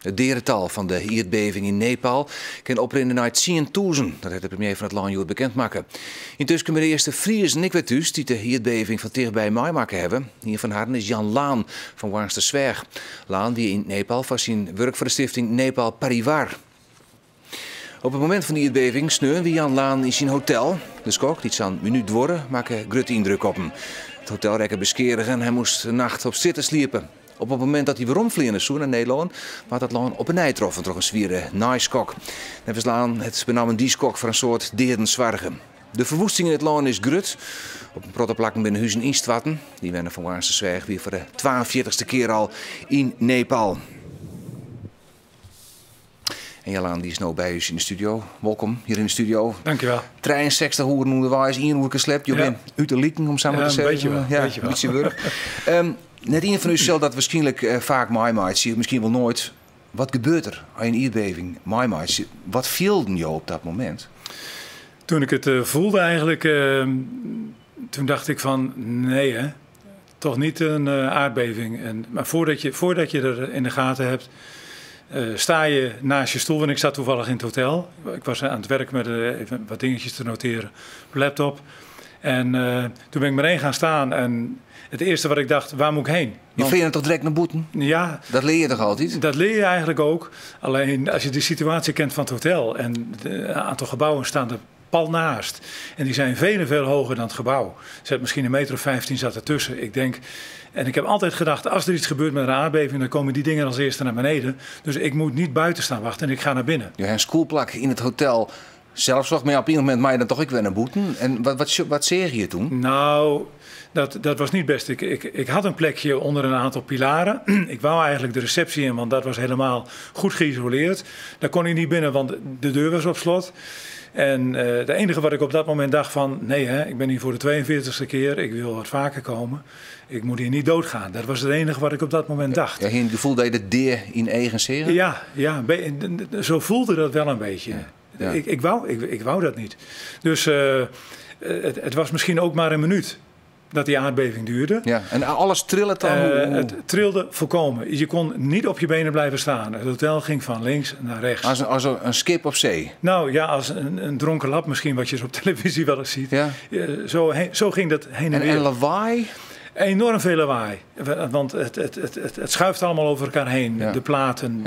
It deadetal fan de ierdbeving yn Nepal kin oprinne nei 10,000. Dat hat de premier fan it lân hjoed bekend makke. Yntusken binne de earste Friezen ek wer thús dy't de ierdbeving fan tichtby meimakke hawwe. Ien fan harren is Jan Laan fan Hoarnstersweach. Laan wie yn Nepal foar syn wurk foar de stifting Nepal Parivar. Op it momint fan de ierdbeving sneon wie Jan Laan yn syn hotel. De skok, dy't sa'n minút duorre, makke grutte yndruk op him. It hotel rekke beskeadige en hy moast de nacht op strjitte sliepe. Op it momint dat hy weromfleane soe nei Nederlân, waard it lân op 'e nij troffen troch in swiere neiskok. Neffens Laan hat benammen dy skok foar in soad deaden soarge. De ferwoesting yn it lân is grut. Op in protte plakken binne huzen ynstoarten. De ynwenner fan Hoarnstersweach wie foar de 42ste kear al yn Nepal. En Jan Laan, dy is no by ús yn de studio. Wolkom hjir yn de studio. Dankjewel. 63 oeren ûnderweis, ien oerke slept. Jo binne út de liken, om sa mar te sizzen. Een beetje wel. Ja, beetje wel. Bytsje wurch. Net ien fan ús sil dat wierskynlik faak meimeitsje, miskien wol noait. Wat gebeurt der as je in ierdbeving meimeitsje? Wat fielden jo op dat momint? Toen ik het voelde eigenlijk, toen dacht ik van nee hè, toch niet een aardbeving. Maar voordat je er in de gaten hebt, sta je naast je stoel. En ik zat toevallig in het hotel. Ik was aan het werk met even wat dingetjes te noteren op de laptop. En toen ben ik meteen gaan staan en het eerste wat ik dacht, waar moet ik heen? Je vliegt toch direct naar boeten? Ja. Dat leer je toch altijd? Dat leer je eigenlijk ook. Alleen als je de situatie kent van het hotel en een aantal gebouwen staan er pal naast. En die zijn veel en veel hoger dan het gebouw. Zet misschien een meter of 15 zat ertussen. Ik denk, en ik heb altijd gedacht, als er iets gebeurt met een aardbeving, dan komen die dingen als eerste naar beneden. Dus ik moet niet buiten staan wachten en ik ga naar binnen. Je hebt een schoolplak in het hotel. Zelfs nog, maar ja, op een moment mag je dan toch ook weer naar boeten. En wat zeg je toen? Nou, dat was niet best. Ik had een plekje onder een aantal pilaren. Ik wou eigenlijk de receptie in, want dat was helemaal goed geïsoleerd. Daar kon ik niet binnen, want de deur was op slot. En het enige wat ik op dat moment dacht van, nee hè, ik ben hier voor de 42e keer, ik wil wat vaker komen. Ik moet hier niet doodgaan. Dat was het enige wat ik op dat moment dacht. Ja, je had het gevoel dat je de deer in eigen zeren? Ja, ja, zo voelde dat wel een beetje. Ik wou dat niet. Dus het was misschien ook maar een minuut dat die aardbeving duurde. Ja, en alles trilde dan? Het trilde volkomen. Je kon niet op je benen blijven staan. Het hotel ging van links naar rechts. Als een schip op zee? Nou ja, als een dronken lap misschien, wat je op televisie wel eens ziet. Zo ging dat heen en weer. En lawaai? Enorm veel lawaai. Want het schuift allemaal over elkaar heen. De platen,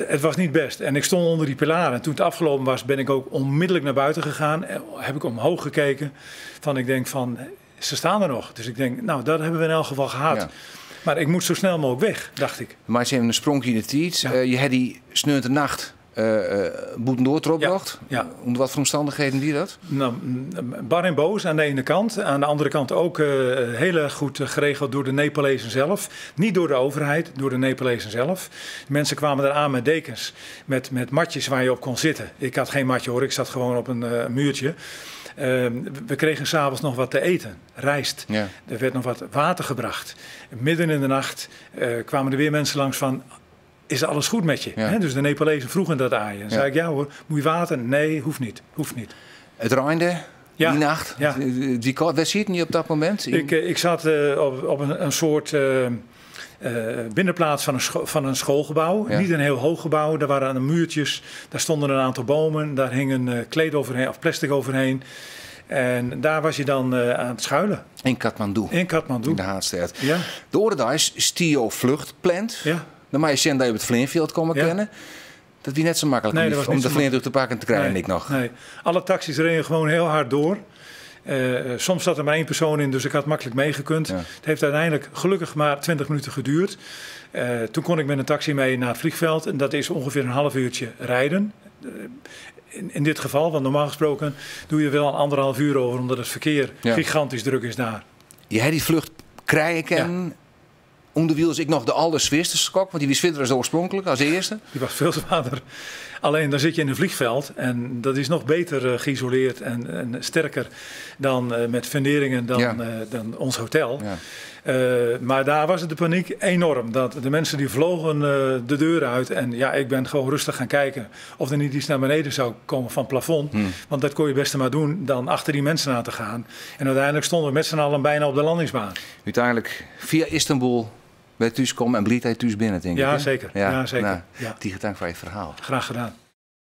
het was niet best. En ik stond onder die pilaren. En toen het afgelopen was, ben ik ook onmiddellijk naar buiten gegaan. En heb ik omhoog gekeken. Van, ik denk van, ze staan er nog. Dus ik denk, nou, dat hebben we in elk geval gehad. Maar ik moet zo snel mogelijk weg, dacht ik. Maar ze hebben een sprongje in de tijd. Je had die sneunte nacht boeten door teruggebracht. Onder wat voor omstandigheden die dat? Nou, bar en boos aan de ene kant. Aan de andere kant ook heel erg goed geregeld door de Nepalezen zelf. Niet door de overheid, door de Nepalezen zelf. De mensen kwamen eraan met dekens, met matjes waar je op kon zitten. Ik had geen matje hoor, ik zat gewoon op een muurtje. We kregen 's avonds nog wat te eten, rijst. Er werd nog wat water gebracht. Midden in de nacht kwamen er weer mensen langs van, is alles goed met je? Hè? Dus de Nepalezen vroegen dat aan je. Dan zei ik, ja hoor, moet je water? Nee, hoeft niet. Hoeft niet. Het reinde die nacht? Waar zit je op dat moment? Ik zat op een soort binnenplaats van een schoolgebouw. Niet een heel hoog gebouw. Daar waren een muurtjes, daar stonden een aantal bomen. Daar hing een kleed overheen, of plastic overheen. En daar was je dan aan het schuilen. In Kathmandu. In Kathmandu. In de haatstad. De Oordeis Stio vlucht plant. Dan mag je zien dat je op het vliegveld komen kennen. Dat was net zo makkelijk Nee, dat was om niet de zo vliegtuig te pakken te krijgen, Nee, ik nog. Nee. Alle taxis reden gewoon heel hard door. Soms zat er maar één persoon in, dus ik had makkelijk meegekund. Het heeft uiteindelijk gelukkig maar 20 minuten geduurd. Toen kon ik met een taxi mee naar het vliegveld. En dat is ongeveer een half uurtje rijden. In dit geval, want normaal gesproken doe je wel een anderhalf uur over, omdat het verkeer gigantisch druk is daar. Je hebt die vlucht krijgen kennen. Onderwiel is ik nog de allerzwierste schok, want die was verder als de oorspronkelijk, als eerste. Die was veel zwaarder. Alleen dan zit je in een vliegveld en dat is nog beter geïsoleerd en sterker dan met funderingen dan ons hotel. Maar daar was het de paniek enorm. Dat de mensen die vlogen de deur uit. En ik ben gewoon rustig gaan kijken of er niet iets naar beneden zou komen van het plafond. Want dat kon je best maar doen dan achter die mensen aan te gaan. En uiteindelijk stonden we met z'n allen bijna op de landingsbaan. Uiteindelijk via Istanbul Wer thús komme en bliid dat je thús binne, tink Ja, ik. Zeker. Ja, zeker. Nou, Ja. Tige tank foar je ferhaal. Graag gedaan.